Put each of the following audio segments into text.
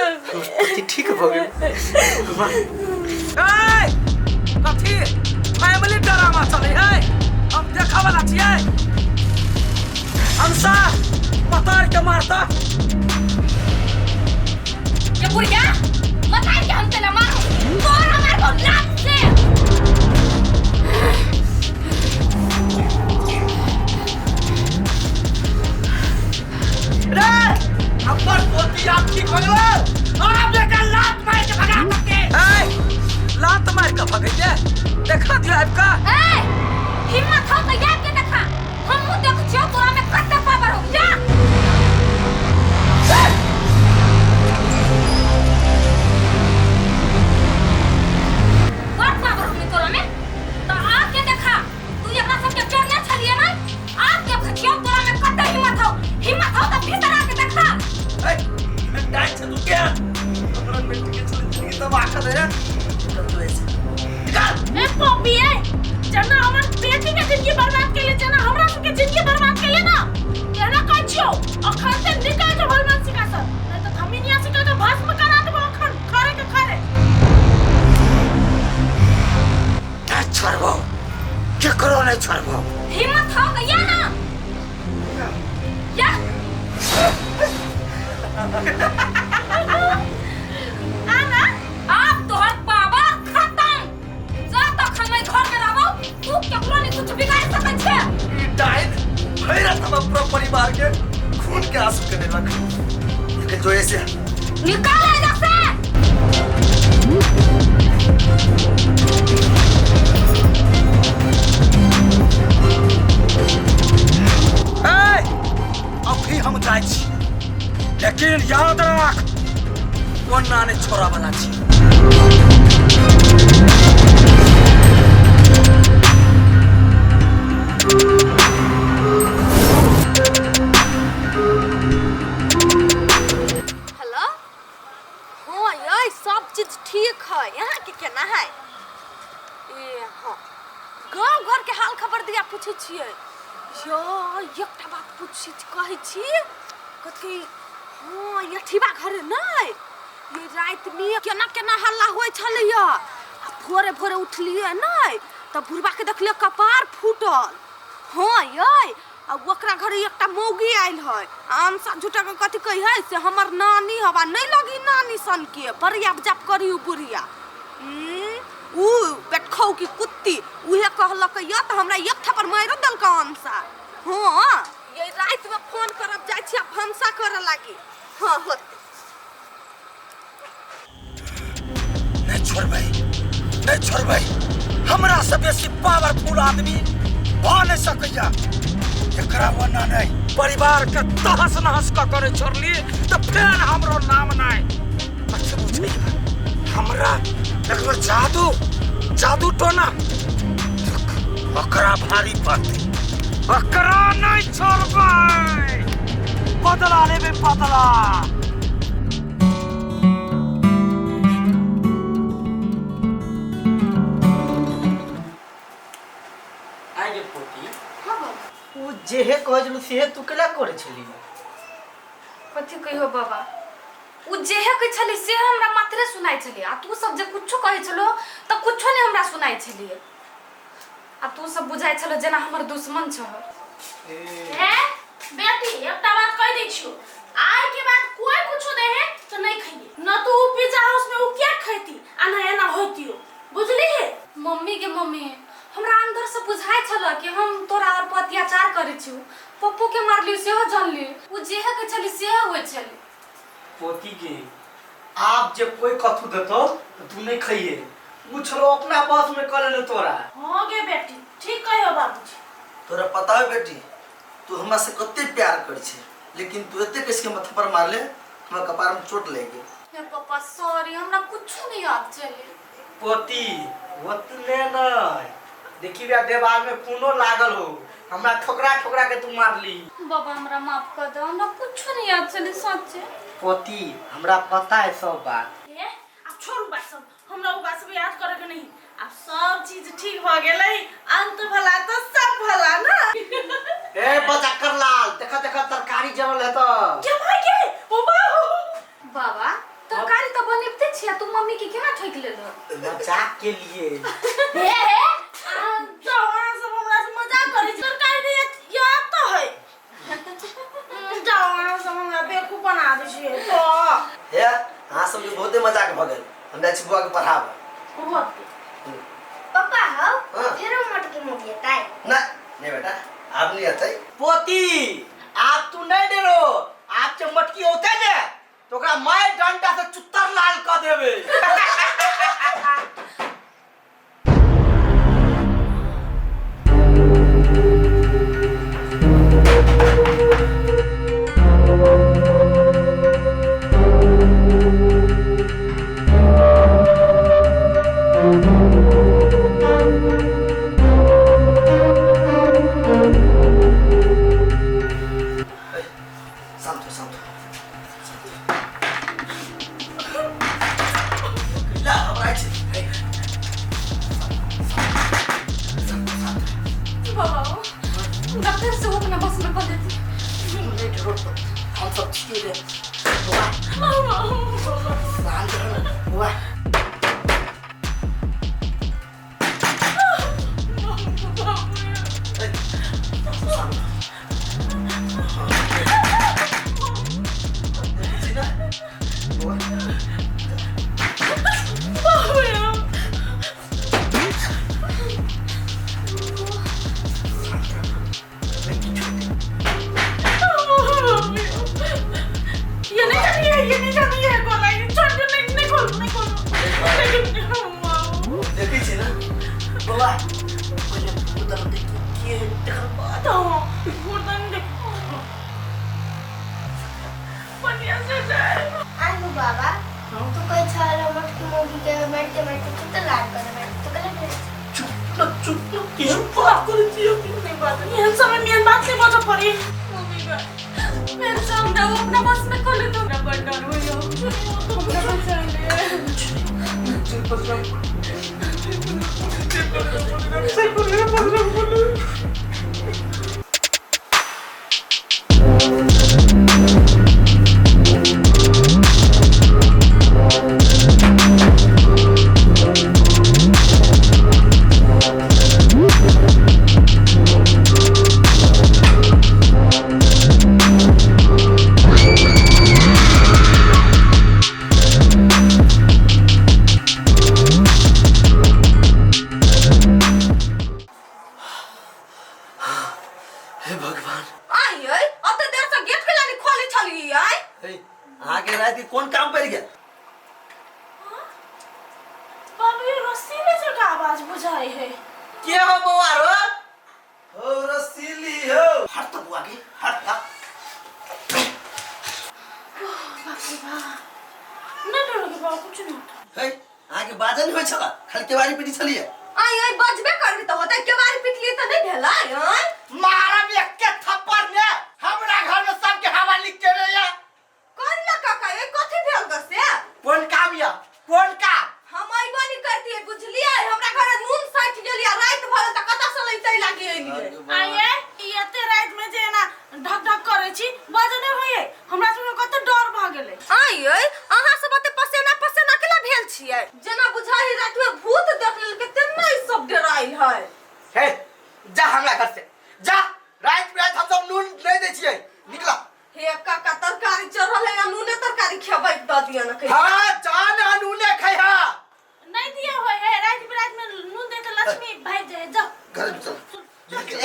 पति ठीक भऽ गेल। ए, कथी फैमिली ड्रामा चलै है? हम देखऽ वाला छियै? हमसा पतार के मारता। ये बुढ़िया मत के हमसे ना मारो, तोरा मारबो लात से। रे, हमर पोती आब ठीक हो गेलो, आब एकर लात मार के भगा सकते। ए, लात मार के भगैते देखा दियो आबि का। ए, हिम्मत हो तो याद के देखा, हमहू देख छियो तोरा में कते पावर हो जा। बड़ पावर हो तोरा में तो आके देखा। तू एकरा सबके चोरने छलिए ना, आग देख छियो तोरा में कते हिम्मत हो। हिम्मत हो तो भीतर आके देखा। ए, मैं टाइट छे तू के हमरा बेटी के चल जिंदगी तबाह कर दे। निकल तू ऐसे, निकल। ए पॉपी, ए जना हमर बेटी के जिंदगी बर्बाद केले, जना हमरा सबके जिंदगी बर्बाद केले ना, केना कहै छियौ, अखन से निकल जो भलमन सिका सर, नहीं तो थमिनिया सिका के भस्म करा देबो अखन खरे के खरे। नहीं छोड़बो, केकरो नहीं छोड़बो। हिम्मत हो गया ना या। आना आप तोहर पावर खत्म। जा तक हम घर में रहबो तू केकरो नहीं कुछ बिगाड़ सकै छे। ई डाइन भैरत हम पूरा परिवार के खून के आंसू के देलक। निकल जो ऐसे, निकाल इधर से। ए, अभी हम जाइ छी, लेकिन याद राख, कोना नहीं छोड़ा वाला छी। हेलो, हाँ ये सब चीज ठीक है, यहाँ के केना है? ए हाँ, गाँव घर के हाल खबर दिया पूछे छियै यो। एकटा बात पूछी कहै छी, कथी? हाँ, यठिबा घरे नहि, ये राति में केना केना हल्ला होइ छलैया, आ भोरे भोरे उठलियै नहि तऽ बुढ़बा के देखलियै कपार फूटल। हाँ यै, आ ओकरा घरे एकटा मौगी आयल है, आमसा झूठा के कथी कहै है से हमर नानी हवा नहीं लगी नानी सन के बरिया जाप करी उ बुढ़िया। उ पेटखौ की कुत्ती उहे कहलक या तऽ हमरा एक थप्पड़ मारि देलक आमसा। हाँ ये राति में फोन करब, जाइ छी भनसा करऽ लागी। हाँ होते। नहीं छोड़बै, नहीं छोड़बै। हमरा से बेसी पावरफुल आदमी भऽ नहीं सकैया। एकरा वना नहीं परिवार के तहस नहस कऽ करे छोड़ली तऽ फेर हमरो नाम नहीं। अच्छा बुझैया, हमरा देखलो जादू जादू टोना ओकरा भारी पड़तै, ओकरा नहीं छोड़बै। बदला लेबै, बदला। आइ गे पोती, ओ जेहे कहै छलू सेहे तू केला करै छली? कथी कहियो बाबा, उ जेहे कहै छली से हमरा मात्रे सुनाइ छली, आ तू सब जे कुछो कहै छलो तऽ कुछो नहि हमरा सुनाइ छली, आ तू सब बुझाइ छलो जेना हमर दुश्मन छह। ए बेटी, एकटा बात कहि दै छियो, आइ के बाद कोई कुछो दे है तो नहीं खाइए न। तू उ पिज्जा हाउस में उ क्या खैती आ न एना होतियो, बुझली है? मम्मी के मम्मी, हमरा अंदर से बुझाइ छल कि हम तोरा और पर अत्याचार करै छी। पप्पू के मारली सेहो जानली, उ जेहे कहै छली सेहे होइ छली। पोती के, आब जे कोई कथू देतो तऽ तू नहीं खइहे। उ छलो अपना बस में कऽ लेने तोरा। हाँ गे बेटी, ठीक कहियो बाबूजी। तोरा पता है बेटी, तू हमरा से कते प्यार कर छे, लेकिन तू एते कस के माथा पर मारले, हमरा कपार में चोट लग गेल। हे पापा सॉरी, हमरा कुछो नहीं याद चले। पोती, ओतने नहीं, देखी बे देवाल में खूनो लागल हो, हमरा ठोकरा ठोकरा के तू मारली। बाबा हमरा माफ कर दे, हमरा कुछो नहीं याद चले सच्चे। पोती, हमरा पता है सब बात। ए अब छोड़ू बात सब, हमरा उ बात सब याद करे के नहीं। अब सब चीज ठीक भ गेलै, अंत भला तो सब भला ना। ए बचक्कर लाल, देखा देखा तरकारी जरल है तो क्या भाई के ओ बाबू। बाबा तरकारी बना दै छियै। हे, अहाँ सबके बहुते मजाक भऽ गेल। हम जाइ छी बौआ के पढ़ाबऽ। पप्पा हौ। हाँ। फेरो मटकी मोगी एतै? नहीं नहीं बेटा, आब नहीं अतै। पोती, आब तू नहीं डरो। आब जे मटकी औतै ने तो ओकरा माय डंडा से चुत्तर लाल कऽ देबै। शांत हो, शांत हो, शांत हो। ला, हमरा छै। हे, शांत, शांत, शांत। बाबा, डॉक्टर से अपना बस में कऽ देती। नहीं डरो, हम सब छियै रे बौआ। शांत रह ना बौआ। हे, शांत हो। देखै छी ना बौआ? ये नहीं जानी है, ये नहीं जानी है, गोला ये छोड़ दो। नहीं, नहीं खोलो, नहीं खोलो, नहीं। देखै छी ना? बौआ, पहिले भूत देखी के, तकर बाद। तो गर्दन देखो, बढ़िया से जाए। आलू बाबा, तू कहै छल मटकी मौगी के मारिते मारिते चुत्तर लाल कऽ देबै, तू कहले ने? चुप न, चुप न, केहन बात करै छियै? नहीं बात नहीं, एहन समय में एहन बात नहीं बजऽ पड़ी। मम्मी बा मेरे सामने वो अपना बस में खोले तो हमरा बड़ डर होइयो, हमरा बचा ले। हे भगवान! आइ यै, अते देर से गेट के लानी खोले छलियै आइ? हे, अहाँके राति के कोन काम पड़ि गेल? बाबू, ये रस्सी में से का आवाज बुझाई है? के हो बौआ रो? हो रसीली हो। हट त बौआ के, हट त। बाप रे बाप, नहीं डरोगे बाबा, कुछ नहीं होता। हे, अहाँके बाजल होइ छला, खाली केवारी पीटी छलियै। आइ यै, बजबे करबी तऽ होतै, केवारी पिटलियै तऽ नहि भेलै आइ? मारब एके थप्पड़ ने, हमरा घर में सबके हवा लिख के या। कोन ला काका यै, कथी भेल ग से? कोन काम या, कोन काम? हम अइबो नहि करतियै, बुझलियै? हमरा घर नून सटि गेल या राति भर तऽ कतऽ से लैते लागी एलियै। आइए, ई एते राति में जे एना ढक ढक करै छी, बजे नहि होइए, हमरा सबके कते डर भऽ गेलै। आइ यै, अहाँ सब एते पसेना पसेना केला भेल छियै? जेना बुझाइ राति में भूत देख लेलकै तेना ई सब डराइल है। हे, जा हमरा घर से जा। राति बिराति हम सब नून नहीं दै छियै, निकला। हे काका, तरकारी चढ़ल है, नूने तरकारी खेबै, दऽ दिअ ने कहियो। हाँ, जान नूने खैहा। नहीं दिया होय है, राति बिराति में नून दे तो लक्ष्मी भाग जाए, जाओ। घर में चल।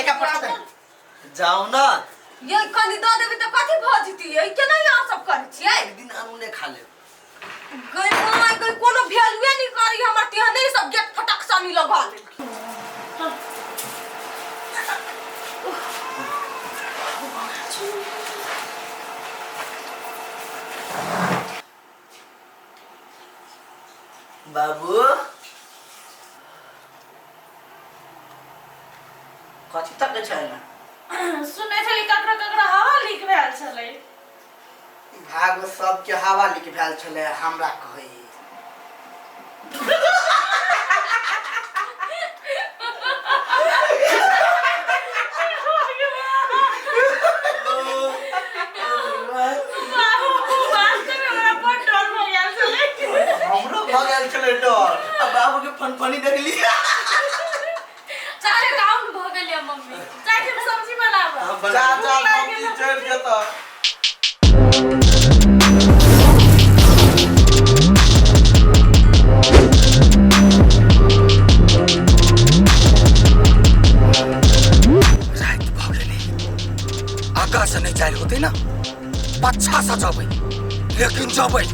एका पटा दे। जाओ ना। ये कनि दऽ देबै तऽ कथी भऽ जेतियै? केना अहाँ सब करै छियै? एक दिन अनूने खा लेब। गई माय गई, कोनो वैल्यूए नहीं करी हमर, तेहने सब गेट फटक सनी लगा लेलखिन। बाबू। कथी तक छै ने? सुनै छली ककरो ककरो हवा लीक भेल छलै। भागो, सबके हवा लीक भेल छलै, हमरा कहै। बाबू, वास्तव में हमरा बड़ डर भऽ गेल छलै। हमरो भऽ गेल छलै डर। आ बाबू के फनफनी देखली। चाहे डाउन भऽ गेलियै मम्मी। जाके सब्जी बनाबऽ। हम जा बना जा, सब्जी चढ़ि जेतऽ। पच्छा से जबै, लेकिन जबै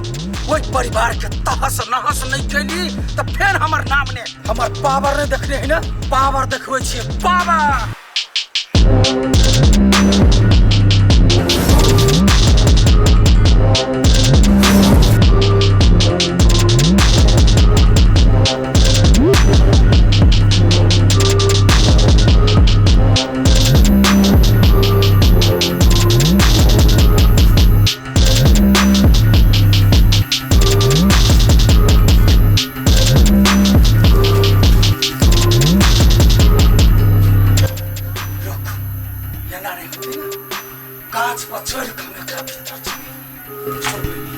ओहि परिवार के तहस नहस नहीं कैली तऽ फेर हमर नाम ने, हमर पावर नहीं देखने है ना, पावर देखबै छियै पावर। रुक, एना नहि होतै ने, गाछ पर चढ़ि कऽ हम एकरा भीतर जेबै, छोड़बै नहि।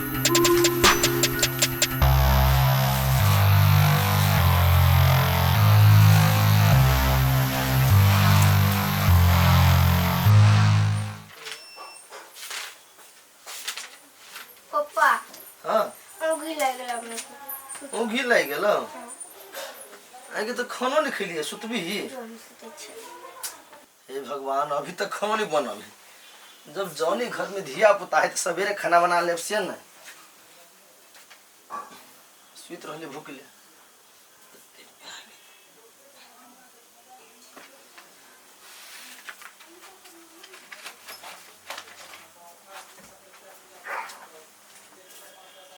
पप्पा हाँ ऊँघी लागि गेल अपने के। ऊँघी लागि गेल? आगे तऽ खानो नहीं खेलिए, सुतबी? जोरी सुतै छै। हे भगवान, अभी तक खानो नहीं बनल है। जब जौनी घर में धिया पुता है तो सवेरे खाना बना लेब से न सुति रहले भूखले।